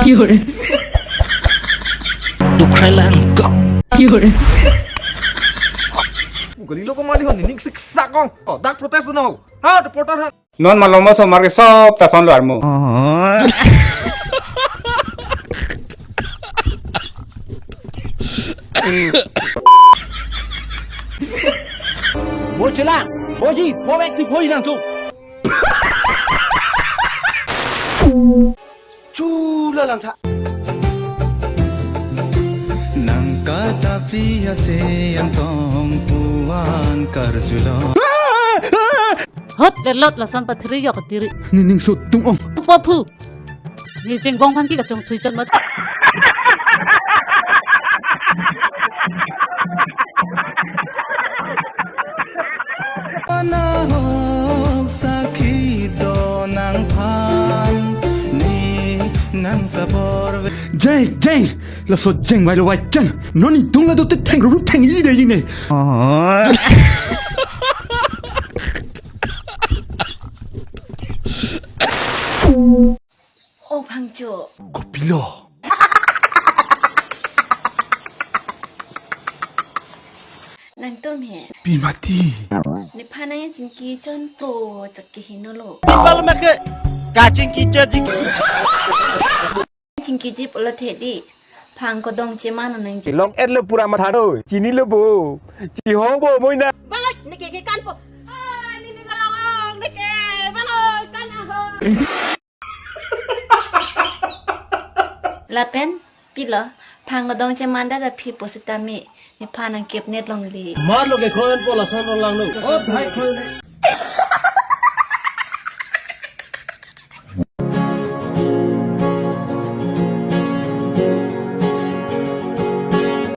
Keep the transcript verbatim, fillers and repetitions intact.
Yore. Dukhrai lang ko. Yore. Gali lo ko mali hon, nining siksak kong. Oh, dak protest do na ho. Ha, reporter ha. Non malom osomar ke sob ta son lo armu. Mo chelang, moji, mo vek si phoi nang su. Chula lang tha. Nang katapi ase yang tong puan karjulo. Hot lelot lason pathiri yok tiri. Nining so tung ong. Pophu. Ni chengbong phan ki kachong thui chon mat. Anahok sakhi do nangphan ni nang sabor ve. Jeng, jeng, laso jeng vai lo vai chen. Non ingtung la do te theng ru theng i de ine. O Phangcho. Kopilo? Nangtum he. Pi mati. Nephan nangchingki chonpo chak ke heno lo. Pipal make kachingki cha jing. Chingkiji pulo the di. Phang kodong cheman nangji. Long et lo pura matha do. Chini lo bo. Chihong bo moina. Bang oi, neke ke kan po. Ah, nini karong, neke, bang oi, kan aho. Lapen pilo, phang kodong cheman da da phi pusitame, nephan nangkep net longle. Mar lo ke khoen po lason lo lang lo. Oh, bhai khoen.